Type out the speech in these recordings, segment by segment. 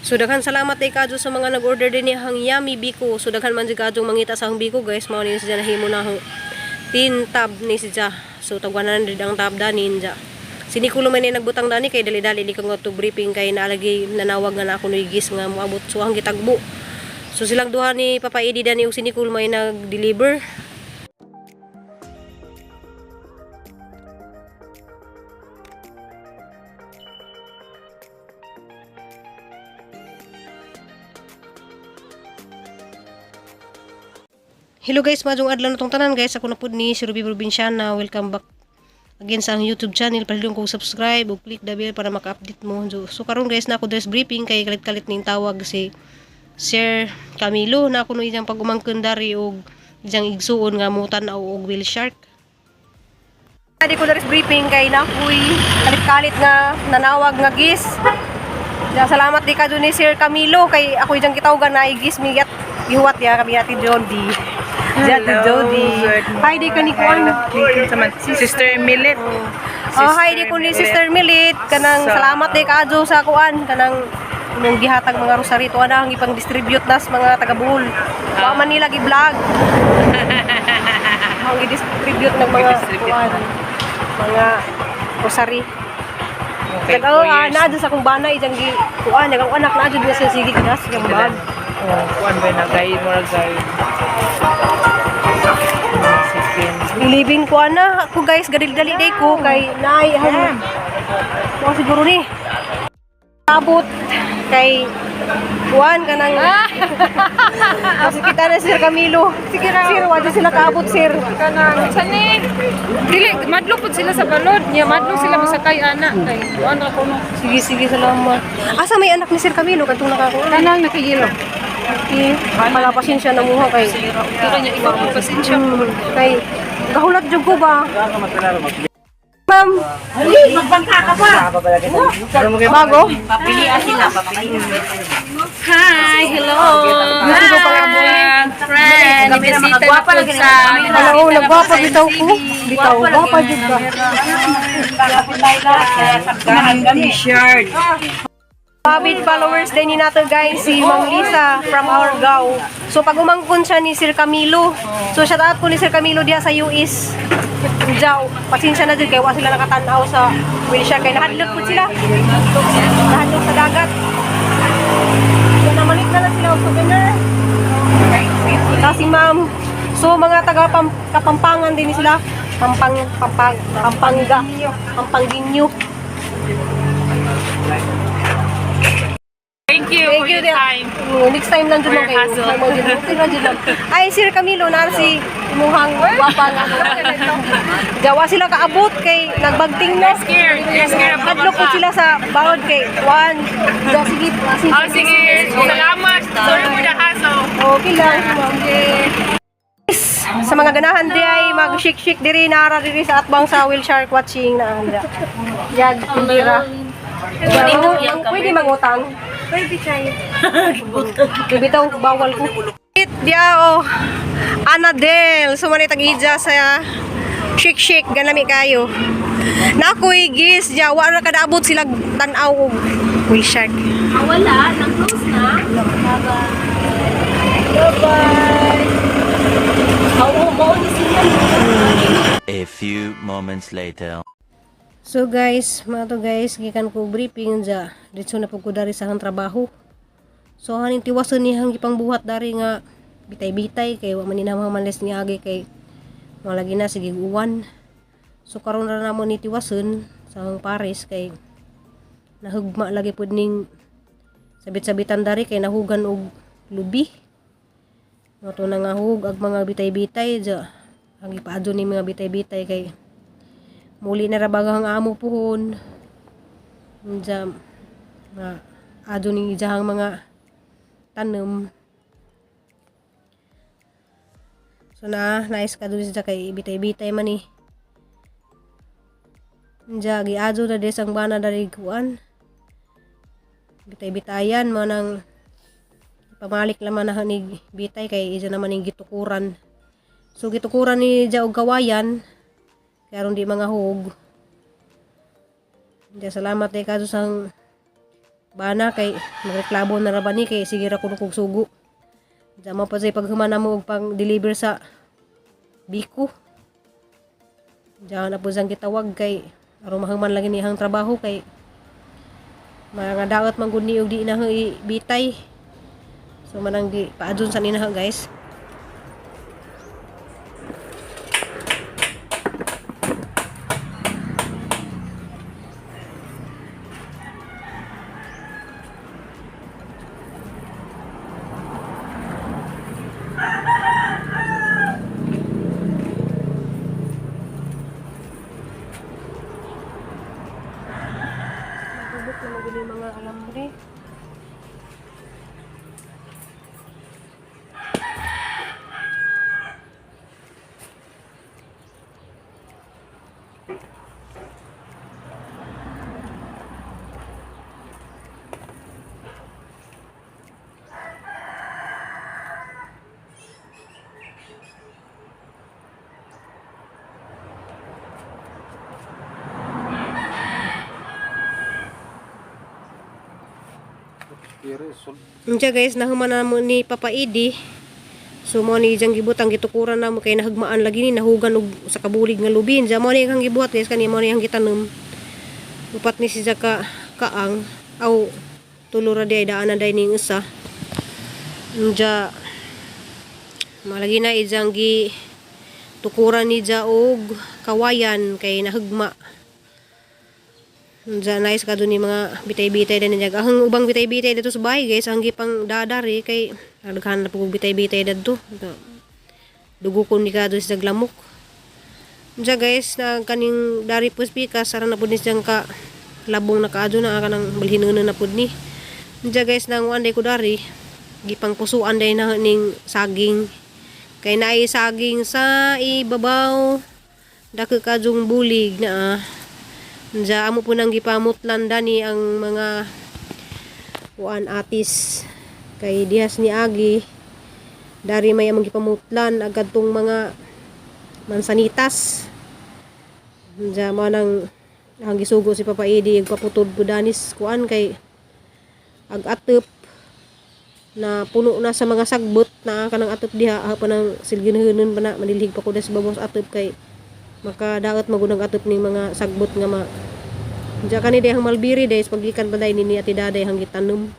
So daghan salamat kay kadyo sa mga nag-order din hang yummy biko. So daghan man jud kadyo mangita sa hang biko, guys. Mao ni siya nahimo na hang tin tab ni siya. So tag 100 ang tab da ninja. Si Nicolo man ni nagbutang dani kay dali-dali di ko nga to briefing kay naalagi nanawag nga na ako nuigis nga moabot, so ang gitagbo. So silang duha ni Papa Edi dani ug si Nicole may nag-deliver. Hello guys, maayong adlaw na tong tanan, guys. Ako na pud ni si Ruby Provinciana. Welcome back again sa ang YouTube channel. Palihog kong subscribe o click the bell para maka-update mo. So karon guys, na ako dress briefing kay kalit-kalit ning tawag si Sir Camilo na ako no iyang pag-umangkon dari og iyang igsuon nga mutan-aw og whale shark. Di ko dress briefing kay nakoy kalit-kalit nga nanawag nga gis. Ya, salamat di ka dun ni Sir Camilo kay ako iyang gitawgan na igis miyat gihuwat ya kami ati John D. Ati Jody. Hi di ka ni Kuan. Sister Millet. Oh, hi di ko ni Sister Milit kanang salamat di kaadyo sa kuan kanang imong gihatag mga rosarito ana ang ipang distribute nas mga taga Bohol. Wa man nila gi-vlog. Ang gi-distribute ng mga Gi-distribute kuan mga rosary. Okay, Nag oh, 4 years. naa sa akong bana ijang gi kuan nag ang anak naa jud nga siya sige ginas yung bag. Oh, kuan ba na gay murag gay. 16. Ilibing ko ana ako guys, gadali-dali day ko kay naay han. Mo siguro ni. Abot kay kuan kanang. Kasi kita na Sir Camilo. Sige ra. Sir, wala sila kaabot, sir. Kanang sani dili madlo pud sila sa balod nya madlo sila masakay ana kay kuan ra kuno. Sige, sige, salamat. Asa may anak ni Sir Camilo kadtong nakakuan? Kanang nakayelo. Okay. Pala pasensya na muha kay Kaya niya ikaw po pasensya. Kay kahulat jud ko ba? Ma'am, Magbangka ka pa. Bago? Papilian sila, papilian. Hi, hello. Hi, friend. Bisita na po sa Hello, nagwapa bitaw ko. Bitaw, gwapa jud ka. T-shirt. Avid followers din ni nato guys si Ma'am Lisa from Argao. So pag umangkon siya ni Sir Camilo. So shout out ko ni Sir Camilo diha sa US. Diyaw, pasensya na din kay wa sila nakatan-aw sa wheelchair kay nahadlok pud sila. Nahadlok sa dagat. So namalit na lang sila og souvenir. Kasi ma'am, so mga taga Kapampangan din sila. Pampang Pampang Pampanga, Pampangginyo. Thank you Thank for you your dear. time. Next time lang dyan For lang your kayo. hassle. Okay lang dyan lang. Ay, Sir Camilo, na si imuhang gwapa nga. Jawa sila kaabot kay nagbagting na. Scared. You're scared of Hadlok po sila sa bawod kay Juan. Ja, sige, sige. Oh, sige. Salamat. Sorry for the hassle. Okay lang. Sa mga ganahan di ay mag-shake-shake diri nara diri sa atbang sa whale shark watching na anda. Yag, tindira. Pwede mangutang. Pwede kayo. Bitaw bawal ko. Dia oh. Anadel, sumani tag-ija sa shake shake ganami kayo. Nakoy gis ja wa ra kadaabot sila tan-aw og whale shark. Ah, wala. Nang-close na. Bye-bye. Bye-bye. Oo, mao ni sila. A few moments later. So guys, mga to guys, gikan ko briefing ja. Ditso na pud ko dari sa hang trabaho. So haning tiwason ni hang gipangbuhat dari nga bitay-bitay kay wa man ni namang malis ni agi kay mga lagi na sige uwan. So karon ra namo ni tiwason sa hang Paris kay nahugma lagi pud ning sabit-sabitan dari kay nahugan og lubi. Mga to na nga hug ag mga bitay-bitay ja. Ang ipaadyo ni mga bitay-bitay kay muli na ra baga ang amo puhon. Diya, nga, adyo ni ijahang mga tanom. So na, nice ka dun siya kay bitay-bitay man eh. Diya, giadyo na des ang bana dari kuan. Bitay-bitayan mo nang pamalik laman na ni bitay kay ija naman ning gitukuran. So gitukuran ni ja og kawayan kaya aron di mga hug. Diya, salamat kay kadto sang bana kay magreklamo na ra ba ni kay sige ra kuno kog sugo. Diya mo pa say paghuman namo og pang deliver sa Biko. Diya na po siyang gitawag kay aron mahuman lagi niyang trabaho kay mga daot man gud ni og di na bitay. So manang gi paadun sa nina guys. Natubok na magulo yung mga alambre. Unsa guys, nahuman na mo ni Papa Idi. So mo ni ijang gibutang gitukuran na mo kay nahugmaan lagi ni nahugan og sa kabulig nga lubin. Diya mo ni ang gibuhat guys kani mo ni ang gitanom. Upat ni si ka kaang aw tulo ra di ay daan na day ning usa. Unja malagi na ijang gi tukuran ni ja og kawayan kay nahugma. Diyan nice ka dun yung mga bitay-bitay din niya. Ang ubang bitay-bitay dito sa bahay guys, ang gipang dadari kay naghan na po kog bitay-bitay dito. Dugo ko ni ka doon sa glamok. Diyan guys, na kaning dari po speaker, sara na po ni siyang ka labong nakaadyo na kanang balhinunan na po ni. Diyan guys, nang day ko dari, gipang pusuan day na ning saging. Kay naay saging sa ibabaw, dako ka jung bulig na ah. Diya amo po nang gipamutlan dani ang mga kuan atis kay dihas ni Agi dari may among gipamutlan agad tong mga mansanitas. Diya mo nang ang gisugo si Papa Edi paputod po danis kuan kay ag atep na puno na sa mga sagbot na kanang atep diha ha pa nang silginhanon pa na manilhig pa ko sa babos atep kay makadaot magunang atop ning mga sagbot nga ma. Diya kani dayang malbiri days pagikan pa day ni Ate Daday hang gitanom.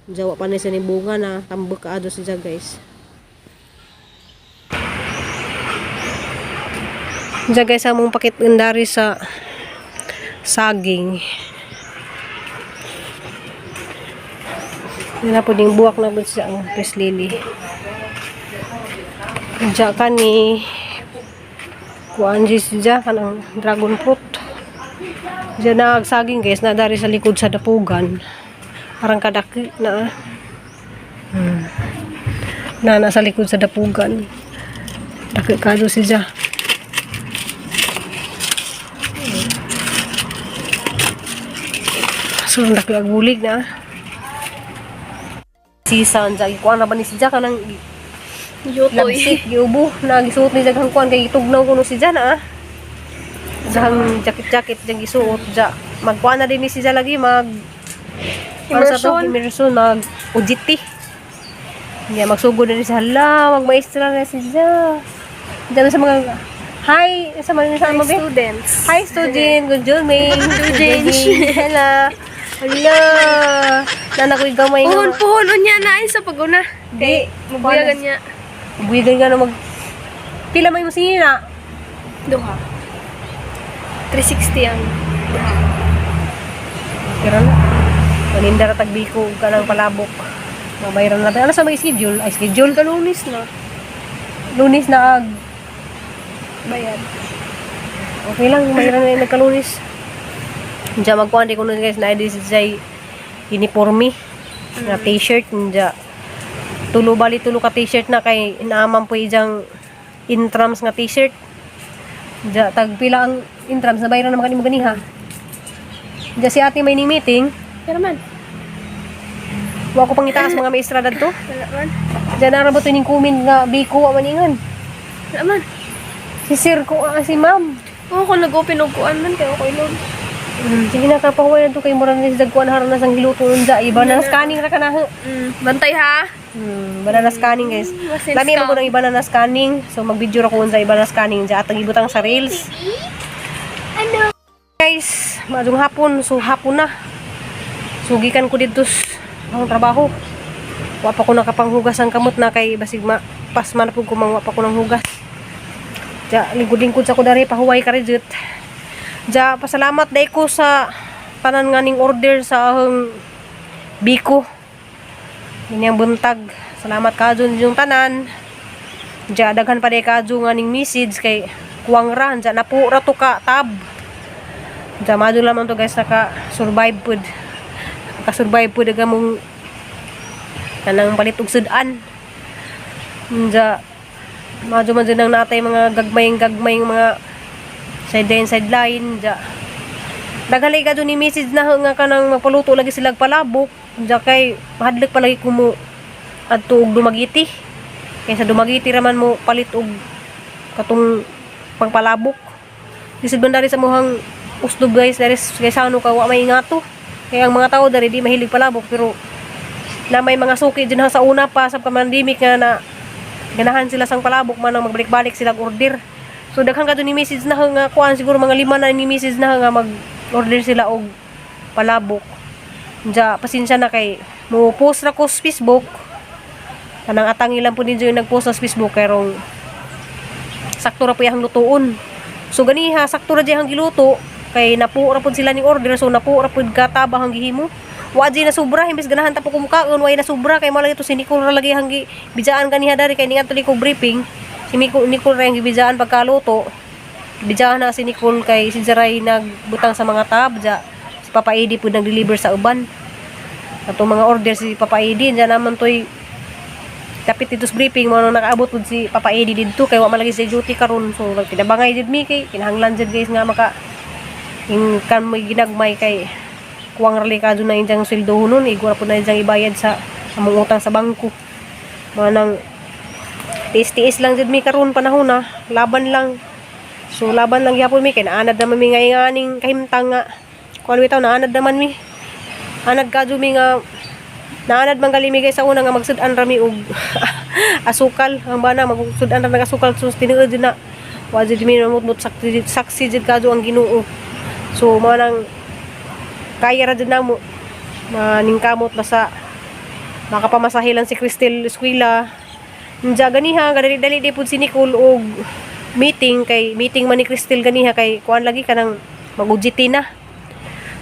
Diya wa pa ni sa ni bunga na tambok kaado siya guys. Diya guys among pakit dari sa saging. Yan na po ding buwak na po siya ang press lily. Diya kani kuan di siya kanang dragon fruit. Diya nagsaging guys na dari sa likod sa dapugan. Parang kadaki na. Na nasa likod sa dapugan. Daki kado siya. So, ang daki ang bulig na. Sisan, dyan. Kuan na ba ni siya kanang Yutoy. labsik, giubo, na gisuot ni Jaghang kuan kay gitugnaw kuno si Jan ah. Jaghang jacket-jacket jang gisuot ja. Magkuan na din ni si Ja lagi mag ano sa to? Immersion. Immersion mag OJT. Niya magsugod na din siya. Hala, magmaestra na si Ja. Diyan sa mga Hi, sa mga sa mga Students. Hi student, good morning. Students. Hello. Hello. Nana ko'y gamay nga. Puhon, puhon, unya na ay sa paguna. Di, Mabuyagan niya. Buyagan nga na mag... Pila may musina. Duha. 360 ang. Pero na. Paninda ra tag biko ka ng palabok. Mabayran natin. Ano sa may schedule? Ay, schedule. Kalunis na. Lunes na ag. Bayad. Okay lang, mayroon na yung nagkalunes. Diyan magkuhan di ko nun guys na di siya uniforme na t-shirt. Diyan. Tulo bali tulo ka t-shirt na kay naaman po ijang intrams nga t-shirt. Diyan, tag pila ang intrams na bayran naman kanimo ganiha. Diyan si ate may ni meeting. Pero man. Wa ko pangitaas mga maestra dadto. Wala man. Diyan na ba ning kumin nga biko wa man ingon. Wala man. Si sir ko ah, si ma'am. Oo, kung nag-open og kuan man, kaya ako ilog. Sige na kapahuway na to kay mura na si dagkuan haron na sang giluto unja. Iba na scanning ra ka na. Bantay ha. Banana scanning, guys. Basin Lami man scam. ko ng banana scanning. So mag-video ra ko unsa banana scanning ja atong ibutang sa reels. Ano? Guys, maadong hapon. So hapon na. So gikan ko didto ang trabaho. Wa pa ko nakapanghugas ang kamot na kay basig ma pasma na pud ko mang wa pa ko nang hugas. Ja, lingkod-lingkod sa ko dari pahuway ka jut. Ja, pasalamat day ko sa tanan nga ning order sa ahong biko. Inyang buntag. Salamat kadyo yung tanan. Ja, daghan pa day kadyo nga ning message kay kuwang ra. Ja, napu ra to ka tab. Ja, madyo lamang to, guys, naka survive pud. Naka-survive pud aga mong kanang palit og sudan. Ja, madyo man dyan ang natay mga gagmayng mga sideline sideline ja. Daghan ka ni message na nga kanang magpaluto lagi sila palabok ja kay mahadlok palagi ko mo adto og Dumaguete kay sa Dumaguete raman mo palit og katong pangpalabok. Lisod man dari sa muhang usdob, guys, dari kay sa ano ka wa may ngato kay ang mga tao dari di mahilig palabok, pero na may mga suki din sa una pa sa pandemic nga na ganahan sila sang palabok man ang magbalik-balik sila og order. So daghan ka ni message na nga kuan, siguro mga lima na ni message na nga mag-order sila og palabok. Ja, pasensya na kay mo post ra ko sa Facebook. Kanang atang ilang po ninyo yung nag-post sa Facebook kayrong sakto ra po iyang lutuon. So ganiha sakto ra diyang giluto kay napuo ra pud sila ning order, so napuo ra pud kataba ang gihimo. Wa di na sobra, imbes ganahan ta po kumukaon, wa na sobra kay mao lagi to si Nicole ra lagi hang bidjaan ganiha dari kay ningadto ni ko briefing. Si Nicole, Nicole ra ang gibidjaan pagkaluto. Bidjaan na si Nicole kay si Jaray nagbutang sa mga tab ja. Si Papa Edi pud nag-deliver sa uban. Atong mga order si Papa Edi diyan naman toy kapit dito sa briefing mo nung nakaabot pud si Papa Eddie didto kay wa man lagi sa duty karon, so nagtinabangay jud mi kay kinahanglan jud, guys, nga maka ing kan may ginagmay kay kuwang rali ka na injang sweldo nun igura pud na injang ibayad sa among utang sa bangko. Mga nang tiis-tiis lang jud mi karon panahon na laban lang. So laban lang gyapon mi kay naanad naman mi nga inganing kahimtang nga kuan bitaw, naanad naman mi, anad ka mi nga naanad man gali mi, guys, sa una nga magsud-an ra mi og asukal. Ang bana magsud-an ra nag asukal, so tinuod jud na wa jud mi namutmut, saksi saksi jud kadyo ang Ginoo. So mao nang kaya ra jud namo maningkamot basta makapamasahe lang si Cristel eskwela. Nja ganiha gadali-dali di pud si Nicole og meeting kay meeting man ni Cristel ganiha kay kuan lagi kanang mag-UGT na.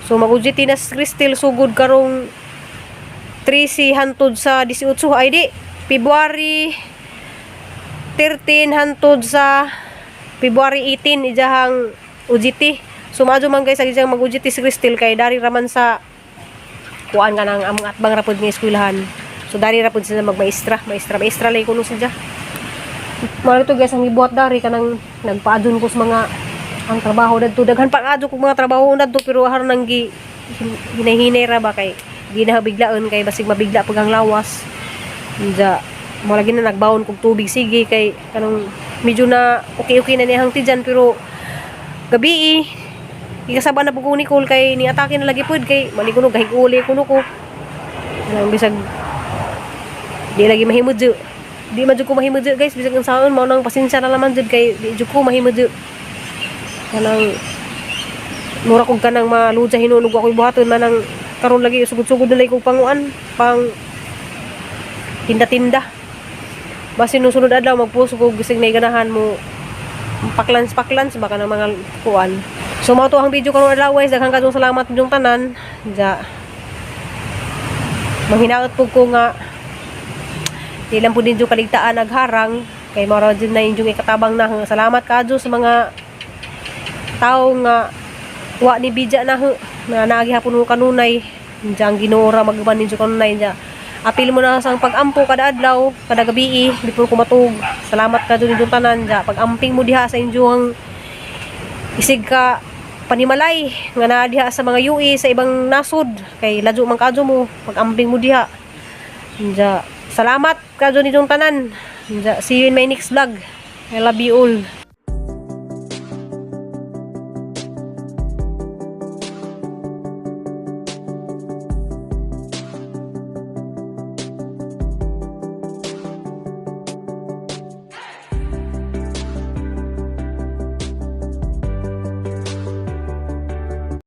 So mag-UGT na si Cristel sugod karong 13 hantod sa 18, ay di, February 13 hantod sa February 18 ijahang UGT. So maadyo man, guys, ang ijang mag-UGT si Cristel kay dari raman sa kuan ka ng among atbang ra pod nga eskwelahan. So dari ra pod sila magmaestra, maestra, maestra lay kuno siya. Mao to, guys, ang gibuhat dari kanang nagpaadyon ko sa mga ang trabaho dadto, daghan pa adyo kog mga trabaho dadto, pero haron nang gi hinay-hinay ra ba kay di na biglaon kay basig mabigla pag ang lawas. Inja mo lagi na nagbawon kog tubig sige kay kanang medyo na okay-okay na niyang tiyan, pero gabi eh ikasaba na po ko ni Nicole kay ni atake na lagi pod kay mali kuno gahig-uli kuno ko. Kanang bisag di lagi mahimudyo, di man jud ko mahimudyo, guys, bisag unsaon mao nang pasensya na laman jud kay di jud ko mahimudyo. Kanang mura kog kanang maludya hinunog ako'y buhaton man ang karon lagi sugod-sugod na lagi kog panguan pang tinda-tinda. Basin nung sunod adlaw magpuso kog gising na ganahan mo paklans paklans baka ng mga kuan. So mao to ang video karon adlaw, guys. Daghang kadtong salamat inyong tanan. Ja, manghinaot po ko nga di lang po ninyo kaligtaan nagharang kay mao ra jud na inyong ikatabang na. Salamat kadyo sa mga tao nga wa ni bidya na na naagi hapon mo kanunay. Diyan ang Ginoo ra mag-uban ninyo kanunay. Diyan apil mo na sa pag-ampo kada adlaw, kada gabi before ko matug. Salamat ka dun inyong tanan. Diyan pag-amping mo diha sa inyong isig ka panimalay nga naa diha sa mga UE sa ibang nasod kay ladyo man kadyo mo, pag-amping mo diha. Diyan salamat kadyo ninyong tanan. Diyan, see you in my next vlog. I love you all.